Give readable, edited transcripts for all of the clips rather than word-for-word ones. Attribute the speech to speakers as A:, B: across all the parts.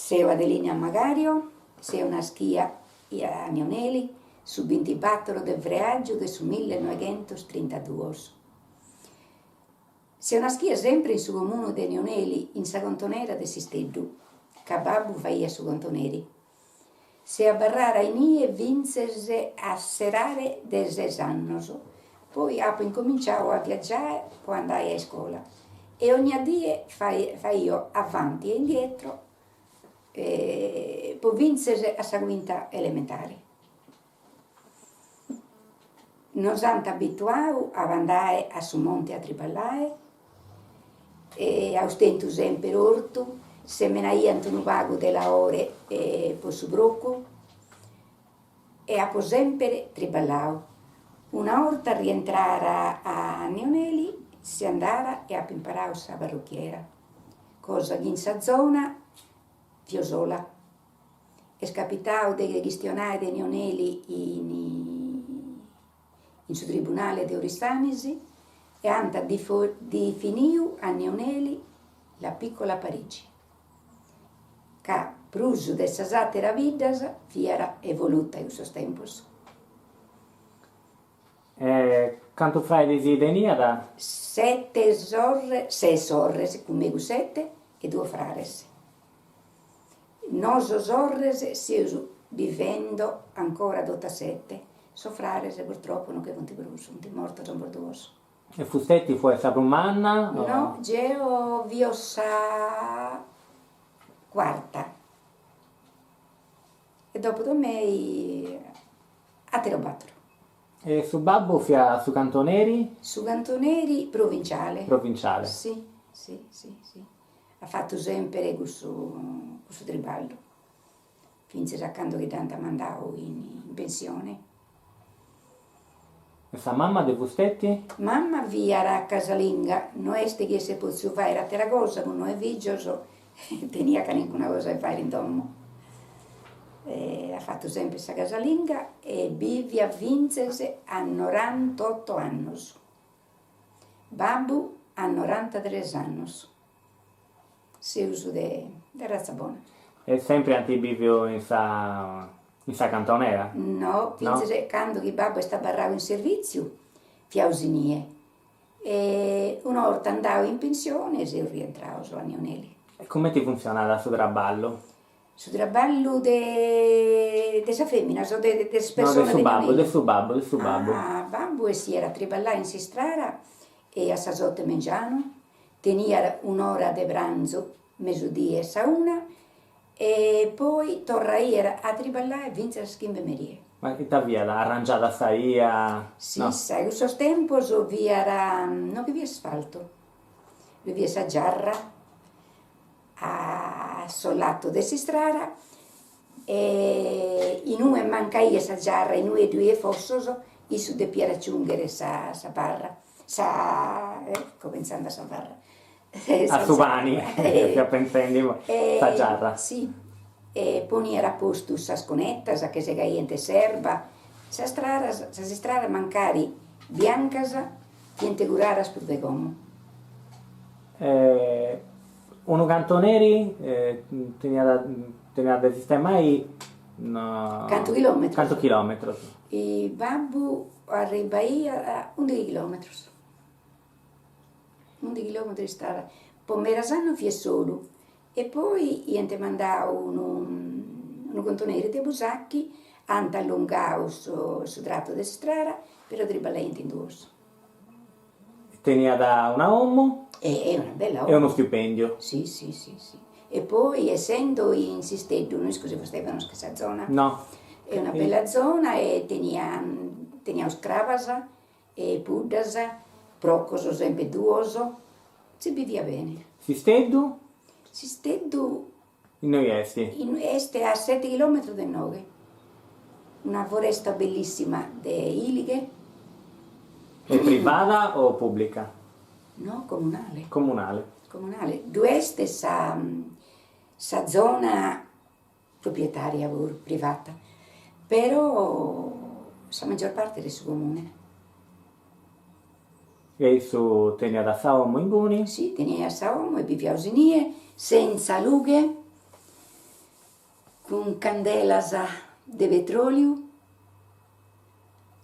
A: Seo Adelina Magario, seo naschia a Neoneli su bintibatoro de freàrgiu de su millenoighentos-trintaduos. Seo naschia sempre in su comunu de Neoneli in sa contonera de S'Isteddu, ca babbu faiat su contoneri. Seo abarrara inie fintzes a s'edade de ses annos, poi apo incominciau a viaggiare po andai a iscola e ogna die faio avanti e indietro po fintzes a sa quinta elementare. Nos ant abituau a andai a su monti a triballai e aus tentu sempri ortu, semenaiant unu pagu de laore po su procu e apo sempri triballau. Una 'orta rientrara a Neoneli seo andara e apo imparau sa parrucchiera, cosa chi in sa zona fio sola. Est capitau de chistionai de Neoneli in in su tribunale de Oristanis e ant difiniu a Neoneli la piccola Parigi, ca prus de sas àteras biddas fiat evoluta in cussos tempos.
B: E cantu fradis teniat?
A: Sete sorres, ses sorres, cun megus sete e duos frades. Noso sorres seus bivendo ancora totu a sete, sos frades purtroppo no che funt prus, sunt mortos ambos duos.
B: E fusteti fuet sa prus manna
A: o? No, geo fio sa cuarta e dopo de mei ateros batoro.
B: E su babbu fiat su cantoneri?
A: Su cantoneri provinciale.
B: Provinciale.
A: Si, si, si, si. At fatu sempere cussu cussu triballu, fintzas a cando chi dd'ant mandau in pensione.
B: E sa mamma de fusteti?
A: Mamma fiat casalinga, no est chi esset potziu faere atera cosa, cun noe figios teniat calincuna cosa 'e faere in domo. At fatu sempre sa casalinga e biviat fintzas a norantotto annos. Babbu a norantatres annos. Seus de de ratza bona.
B: E sempri ant biviu in sa in sa cantonera?
A: No, fintzas a cando chi babbu est abarrau in servìtziu fiaus inie e una 'orta andau in pensione seus rientraus a Neoneli.
B: E cumenti funtzionat su traballu?
A: Su traballu de de sa femina o de de sas personas
B: de babbu, de su babbu, de su babbu.
A: Ah, babbu essiat a triballai in s'istrada e a sas oto 'e mengianu, teniat un'ora de pranzu, mesudie sa una, e poi torraiat a triballai fintzas a sas chimbe 'e merie.
B: Ma ita fiat, arrangiat sa 'ia?
A: Si, sa, in cussos tempos fiat, no bi fiat asfaltu, bi fiat sa giarra a sos latos de s'istrada e in ue mancaiat sa giarra, in ue ddu iat fossos, issu depiat aciunghere sa sa farra, sa ecco pentzende a sa farra.
B: A su pani, fia pentzendi, sa giarra.
A: Si, e poniat a postu sas conettas che segaiant s'erba, sas stradas, sas istradas mancari biancas fiant curadas prus de como.
B: Unu cantoneri teniat teniat de sistemai
A: Cantu chilometros?
B: Cantu chilometros?
A: Babbu arribaiat a undixi chilometros, undixi chilometros de istrada, po medas annos fiat solu e poi iant mandau unu unu cantoneri de Busachi, ant allongau su su tratu de s'istrada, però triballaiant in duos.
B: Teniat una 'omu.
A: E una bella 'omu.
B: E unu stipendiu.
A: Si, si, si, si. E poi essendo in S'Isteddu, no isco si vostè connoschet sa zona.
B: No.
A: Est una bella zona e tenia teniaus crabas e puddas, procos sempre duos, si biviat bene.
B: S'Isteddu?
A: S'Isteddu.
B: Innoi est?
A: Est a sete chilometros de inoghe. Una foresta bellissima de ilighe.
B: Est privada o pubblica?
A: No, comunale.
B: Comunale.
A: Comunale. Ddu est sa sa zona proprietaria puru, privata, però sa maggior parte est de su comune.
B: E issu teniat sa 'omu inguni?
A: Si, teniat sa 'omu e biviaus inie, senza lughe. Cun candelas de petròliu,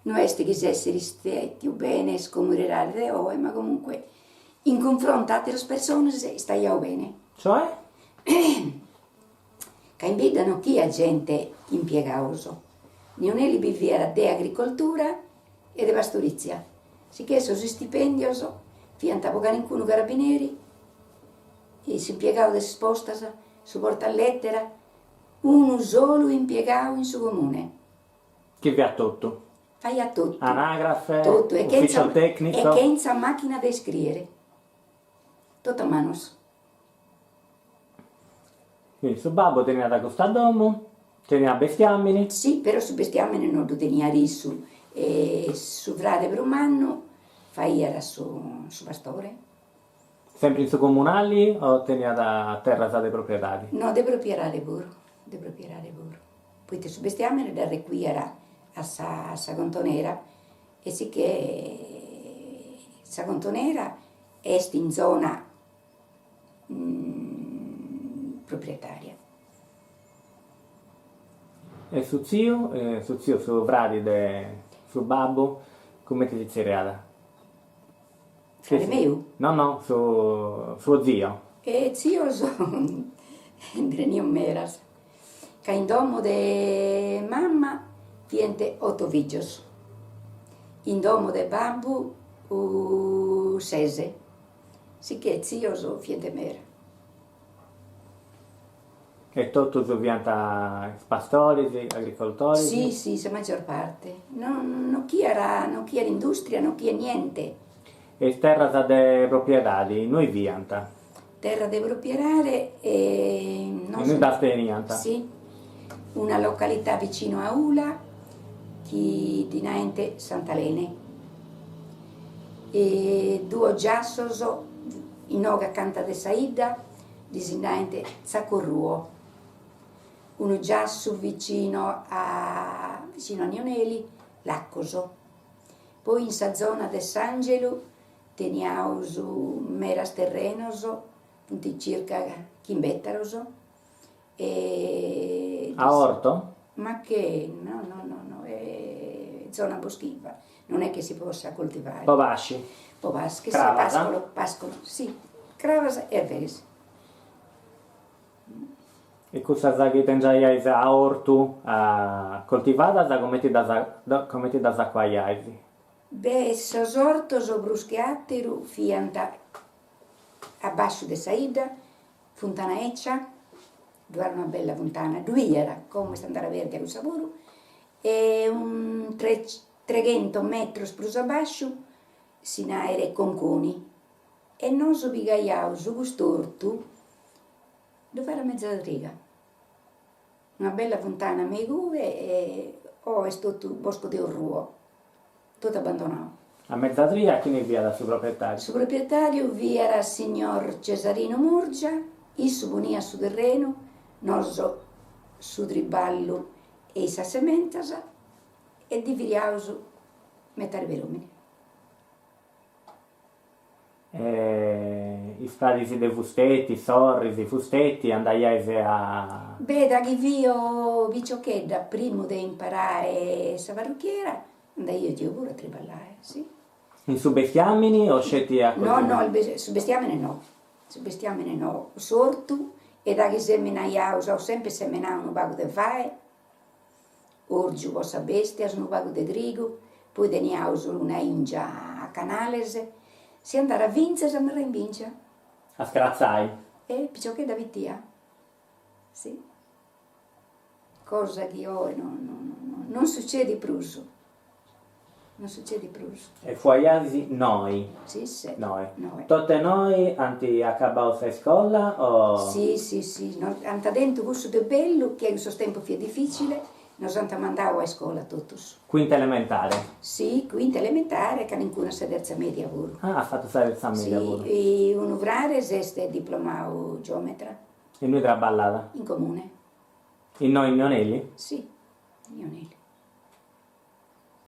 A: no est chi s'essit istètiu bene s'comunidade de oe, ma comunque in cunfrontu a àteras personas istaiaus bene.
B: Cioè?
A: Ca in bidda no nc'iat gente impiegaus, Neoneli biviat de agricoltura e de pastorìtzia, sicchè sos istipendios fiant po calincunu carabineri, s'impiegau de is postas, su portalettera, unu solu impiegau in su comune.
B: Chi fiat totu?
A: Faiat totu.
B: Anagrafe, totu, e ufficio tecnico.
A: E chentza macchina de iscriere. Totu a manos.
B: Quindi su babbu teniat custa domu, teniat bestiamini.
A: Si, però su bestiamini no ddu teniat issu, e su frade prus mannu faiat su su pastore.
B: Sempri in su comunali o teniat terras de propriedadi?
A: No, de propriedadi puru, de propriedadi puru, poita su bestiamini dd'arrecuiat a sa a sa contonera e sicchè sa contonera est in zona proprietaria.
B: E su tziu, su tziu su fradi de su babbu, cumenti si tzerriat?
A: Frade meu?
B: No no, su suo zio.
A: E tzios ndi teniaus medas, ca in domo de mama fiant oto fìgios, in domo de babbu ses, sicchè tzios fiant meda.
B: E totus fiant pastoris, agricoltoris?
A: Si, si, sa maggior parte. No no nc'iat no nc'iat industria, no nc'iat niente.
B: E is terras de propriedadi innui fiant?
A: Terra de propriedade
B: Innui ddas teniant?
A: Si, una località vicino a Ula chi ddi naent Sant'Alene e duos giassos inoghe acanta de sa 'idda ddis naent Tzacorruo, unu giassu vicino a vicino a Neoneli, Laccoso. Poi in sa zona de S'Angelu teniaus medas terrenos, funt circa chimb'ettaros
B: e A orto?
A: Ma che, no no no no, è zona boschiva, non è che si possa coltivare.
B: Po pasci?
A: Po paschi, si, pascolo, pascolo, si, crabas e arveghes.
B: E cussas chi tengiaiais a ortu coltivadas cumenti ddas cumenti ddas acuaiais?
A: Beh, sos ortos prus che ateru fiant a basciu de sa 'idda, Funtana 'Eccia, ddu at una bella funtana, ddu iat, como est andada perdia cussa puru, e un treghentos metros prus a basciu si naret Conconi, e nosu pigaiaus cust'ortu, ddu fiat a mezzadriga, una bella funtana me igue e oe est totu bosco de orruo, totu abbandonau.
B: A mezzadria chini fiat su proprietariu?
A: Su proprietariu fiat signor Cesarino Murgia, issu poniat su terrenu, nosu su triballu e sas sementas e dividiaus metadi peromini.
B: E is fradis de fusteti, sorris, fusteti, andaiais a.
A: Beh, da chi fio piciochedda, primu de imparai sa parruchiera, andaio deo puru a triballai, si.
B: In su bestiamini o sceti a
A: coltivai? No, no, su bestiamini no, su bestiamini no, s'ortu e da chi seminaiaus, aus sempri semenau unu pagu de fae, Orgiu po sa bestias, unu pagu de trigu, poi teniaus una 'ingia a canales, si andat fintzas a marrai in bingia.
B: A scratzai.
A: E piciochedda pitia, si. Cosa chi oi no no non sucedit prus. Non sucedit prus.
B: E fuaiais noi.
A: Si, si.
B: Noi. Noi. Totu e noi ant acabau sa iscola o.
A: Si, si, si. No, ant tentu cussu de bellu, chi in cussos tempos fiat dificile, nos ant mandau a iscola totus.
B: Quinta elementare?
A: Si, quinta elementare e calincunu a sa terza media puru.
B: Ah, at fatu sa terza media puru.
A: Si, unu frade s'est diplomau giometra.
B: Innui traballat?
A: In comune.
B: Innoi in Neoneli?
A: Si, in Neoneli.